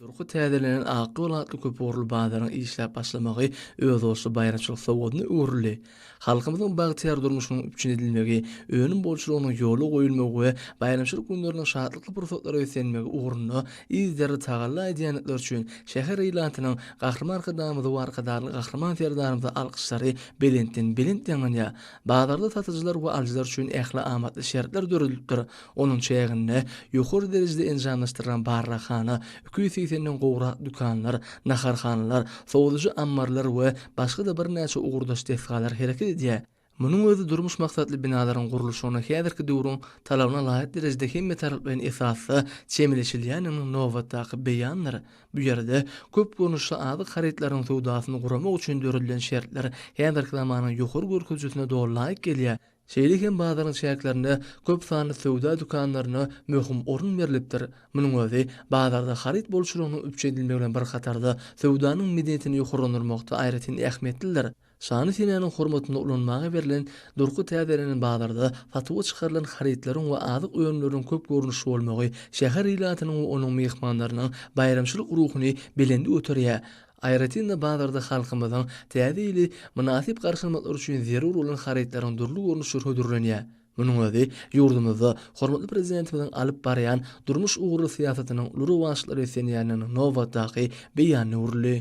Durky täzelenen Ak ýol atly köpugurly bazaryň işläp başlamagy özboluşly baýramçylyk sowgadyna öwrüldi. Halkymyzyň bagtyýar durmuşynyň üpjün edilmegi, önüm bolçulygynyň ýola goýulmagy we baýramçylyk günleriniň şatlykly pursatlara beslenmegi ugrunda yzygiderli tagalla edýändikleri üçin şäher ilatynyň Gahryman Arkadagymyza we Arkadagly Gahryman Serdarymyza alkyşlary belentden-belent ýaňlanýar. Bazarda satyjylar we alyjylar üçin ähli amatly şertler döredilipdir. Onuň çäginde ýokary derejede enjamlaşdyrylan barlaghana, 280-den gowrak dükanlar, naharhanalar, sowadyjy ammarlar we başga-da birnäçe ugurdaş desgalar hereket edýär. Munuň özi durmuş maksatly binalaryň gurluşygyna häzirki döwrüň talabyna laýyk derejede hemmetaraplaýyn esasda çemeleşilýändiginiň nobatdaky beýanydyr. Bu ýerde köp görnüşli azyk harytlarynyň söwdasyny guramak üçin döredilen şertler häzirki zamanyň ýokary görkezijisine doly laýyk gelýär. Şeýle hem bazaryň çäklerinde köp sanly söwda dükanlaryna möhüm orun berlipdir. Munuň özi bazarda haryt bolçulygynyň üpjün edilmegi bilen bir hatarda, söwdanyň medeniýetini ýokarlandyrmakda aýratyn ähmiýetlidir. Şanly senäniň hormatyna ulanmaga berlen durky täzelenen bazarda satuwa çykarylan harytlaryň we azyk önümleriniň köp görnüşli bolmagy şäher ilatynyň we onuň myhmanlarynyň baýramçylyk ruhuny belende göterýär. Aýratyn-da bazarda halkymyzyň Täze ýyly mynasyp garşylamaklary üçin zerur bolan harytlaryň dürli görnüşleri hödürlenýär. Munuň özi ýurdumyzda hormatly Prezidentimiziň alyp barýan durmuş ugurly syýasatynyň uly rowaçlyklara beslenýändiginiň nobatdaky beýanyna öwrüldi.